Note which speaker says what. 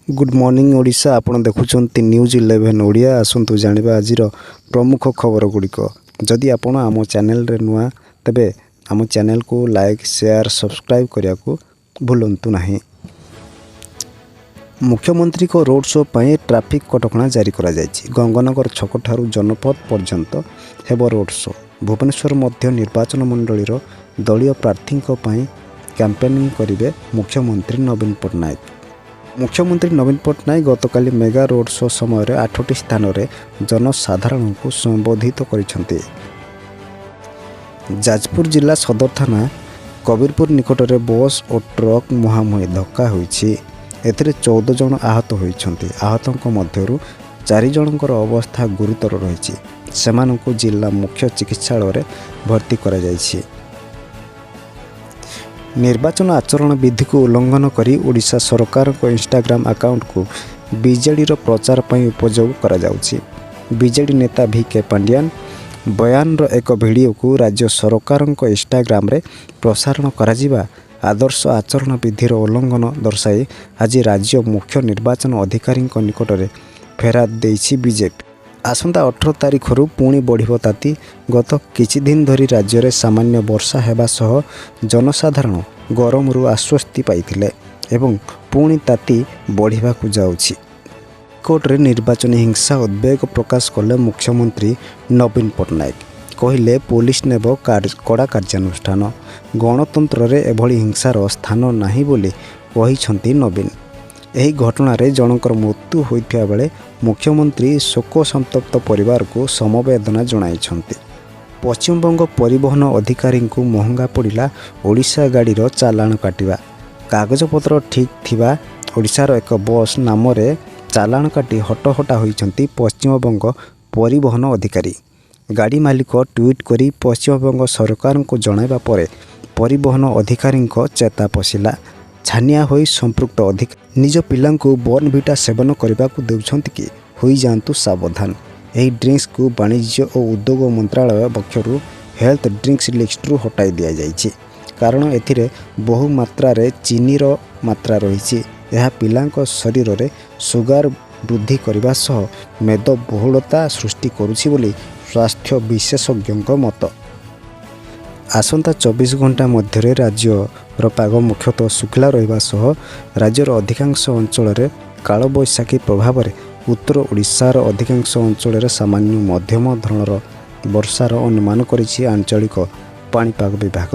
Speaker 1: Good morning Odisha, ଆପଣ ଦେଖୁଛନ୍ତି news 11 Odia. ଆସନ୍ତୁ ଜାଣିବା ଆଜିର ପ୍ରମୁଖ ଖବର ଗୁଡ଼ିକ। ଯଦି ଆପଣ ଆମ ଚ୍ୟାନେଲରେ ନୂଆ, ତେବେ ଆମ ଚ୍ୟାନେଲକୁ ଲାଇକ୍, ସେୟାର, ସବସ୍କ୍ରାଇବ୍ କରିବାକୁ ଭୁଲନ୍ତୁ ନାହିଁ। ମୁଖ୍ୟମନ୍ତ୍ରୀଙ୍କ ରୋଡ୍ ଶୋ ପାଇଁ ଟ୍ରାଫିକ୍ କଟକଣା ଜାରି କରାଯାଇଛି। ଗଙ୍ଗନଗର ଛକଠାରୁ ଜନପଥ ପର୍ଯ୍ୟନ୍ତ ହେବ ରୋଡ୍ ଶୋ। ଭୁବନେଶ୍ୱର ମଧ୍ୟ ନିର୍ବାଚନ ମଣ୍ଡଳୀର ଦଳୀୟ ପ୍ରାର୍ଥୀଙ୍କ ପାଇଁ କ୍ୟାମ୍ପେନିଂ କରିବେ ମୁଖ୍ୟମନ୍ତ୍ରୀ ନବୀନ ପଟ୍ଟନାୟକ। ମୁଖ୍ୟମନ୍ତ୍ରୀ ନବୀନ ପଟ୍ଟନାୟକ ଗତକାଲି ମେଗା ରୋଡ୍ ଶୋ ସମୟରେ 8ଟି ସ୍ଥାନରେ ଜନସାଧାରଣଙ୍କୁ ସମ୍ବୋଧିତ କରିଛନ୍ତି। ଯାଜପୁର ଜିଲ୍ଲା ସଦର ଥାନା କବୀରପୁର ନିକଟରେ ବସ୍ ଓ ଟ୍ରକ୍ ମୁହାଁମୁହିଁ ଧକ୍କା ହୋଇଛି। ଏଥିରେ 14 ଜଣ ଆହତ ହୋଇଛନ୍ତି। ଆହତଙ୍କ ମଧ୍ୟରୁ 4 ଜଣଙ୍କର ଅବସ୍ଥା ଗୁରୁତର ରହିଛି। ସେମାନଙ୍କୁ ଜିଲ୍ଲା ମୁଖ୍ୟ ଚିକିତ୍ସାଳୟରେ ଭର୍ତ୍ତି କରାଯାଇଛି। ନିର୍ବାଚନ ଆଚରଣ ବିଧିକୁ ଉଲ୍ଲଂଘନ କରି ଓଡ଼ିଶା ସରକାରଙ୍କ ଇନଷ୍ଟାଗ୍ରାମ ଆକାଉଣ୍ଟକୁ ବିଜେଡ଼ିର ପ୍ରଚାର ପାଇଁ ଉପଯୋଗ କରାଯାଉଛି। ବିଜେଡି ନେତା ଭି କେ ପାଣ୍ଡିଆନ ବୟାନର ଏକ ଭିଡ଼ିଓକୁ ରାଜ୍ୟ ସରକାରଙ୍କ ଇନଷ୍ଟାଗ୍ରାମରେ ପ୍ରସାରଣ କରାଯିବା ଆଦର୍ଶ ଆଚରଣ ବିଧିର ଉଲ୍ଲଂଘନ ଦର୍ଶାଇ ଆଜି ରାଜ୍ୟ ମୁଖ୍ୟ ନିର୍ବାଚନ ଅଧିକାରୀଙ୍କ ନିକଟରେ ଫେରାଦ ଦେଇଛି ବିଜେପି। ଆସନ୍ତା 18 ତାରିଖରୁ ପୁଣି ବଢ଼ିବ ତାତି। ଗତ କିଛିଦିନ ଧରି ରାଜ୍ୟରେ ସାମାନ୍ୟ ବର୍ଷା ହେବା ସହ ଜନସାଧାରଣ ଗରମରୁ ଆଶ୍ୱସ୍ତି ପାଇଥିଲେ ଏବଂ ପୁଣି ତାତି ବଢ଼ିବାକୁ ଯାଉଛି। କୋର୍ଟରେ ନିର୍ବାଚନୀ ହିଂସା ଉଦ୍ବେଗ ପ୍ରକାଶ କଲେ ମୁଖ୍ୟମନ୍ତ୍ରୀ ନବୀନ ପଟ୍ଟନାୟକ। କହିଲେ, ପୋଲିସ ନେବ କଡ଼ା କାର୍ଯ୍ୟାନୁଷ୍ଠାନ। ଗଣତନ୍ତ୍ରରେ ଏଭଳି ହିଂସାର ସ୍ଥାନ ନାହିଁ ବୋଲି କହିଛନ୍ତି ନବୀନ। ଏହି ଘଟଣାରେ ଜଣଙ୍କର ମୃତ୍ୟୁ ହୋଇଥିବା ବେଳେ ମୁଖ୍ୟମନ୍ତ୍ରୀ ଶୋକସନ୍ତପ୍ତ ପରିବାରକୁ ସମବେଦନା ଜଣାଇଛନ୍ତି। ପଶ୍ଚିମବଙ୍ଗ ପରିବହନ ଅଧିକାରୀଙ୍କୁ ମହଙ୍ଗା ପଡ଼ିଲା ଓଡ଼ିଶା ଗାଡ଼ିର ଚାଲାଣ କାଟିବା। କାଗଜପତ୍ର ଠିକ୍ ଥିବା ଓଡ଼ିଶାର ଏକ ବସ୍ ନାମରେ ଚାଲାଣ କାଟି ହଟହଟା ହୋଇଛନ୍ତି ପଶ୍ଚିମବଙ୍ଗ ପରିବହନ ଅଧିକାରୀ। ଗାଡ଼ି ମାଲିକ ଟ୍ୱିଟ୍ କରି ପଶ୍ଚିମବଙ୍ଗ ସରକାରଙ୍କୁ ଜଣାଇବା ପରେ ପରିବହନ ଅଧିକାରୀଙ୍କ ଚେତା ପଶିଲା। ଛାନିଆ ହୋଇ ସମ୍ପୃକ୍ତ ଅଧିକାରୀ ନିଜ ପିଲାଙ୍କୁ ବର୍ନଭିଟା ସେବନ କରିବାକୁ ଦେଉଛନ୍ତି କି? ହୋଇଯାଆନ୍ତୁ ସାବଧାନ। ଏହି ଡ୍ରିଙ୍କସକୁ ବାଣିଜ୍ୟ ଓ ଉଦ୍ୟୋଗ ମନ୍ତ୍ରାଳୟ ପକ୍ଷରୁ ହେଲ୍ଥ ଡ୍ରିଙ୍କସ ଲିଷ୍ଟରୁ ହଟାଇ ଦିଆଯାଇଛି। କାରଣ ଏଥିରେ ବହୁ ମାତ୍ରାରେ ଚିନିର ମାତ୍ରା ରହିଛି। ଏହା ପିଲାଙ୍କ ଶରୀରରେ ସୁଗାର ବୃଦ୍ଧି କରିବା ସହ ମେଦବହୁଳତା ସୃଷ୍ଟି କରୁଛି ବୋଲି ସ୍ୱାସ୍ଥ୍ୟ ବିଶେଷଜ୍ଞଙ୍କ ମତ। ଆସନ୍ତା 24 ଘଣ୍ଟା ମଧ୍ୟରେ ରାଜ୍ୟର ପାଗ ମୁଖ୍ୟତଃ ଶୁଖିଲା ରହିବା ସହ ରାଜ୍ୟର ଅଧିକାଂଶ ଅଞ୍ଚଳରେ କାଳବୈଶାଖୀ ପ୍ରଭାବରେ ଉତ୍ତର ଓଡ଼ିଶାର ଅଧିକାଂଶ ଅଞ୍ଚଳରେ ସାମାନ୍ୟ ମଧ୍ୟମ ଧରଣର ବର୍ଷାର ଅନୁମାନ କରିଛି ଆଞ୍ଚଳିକ ପାଣିପାଗ ବିଭାଗ।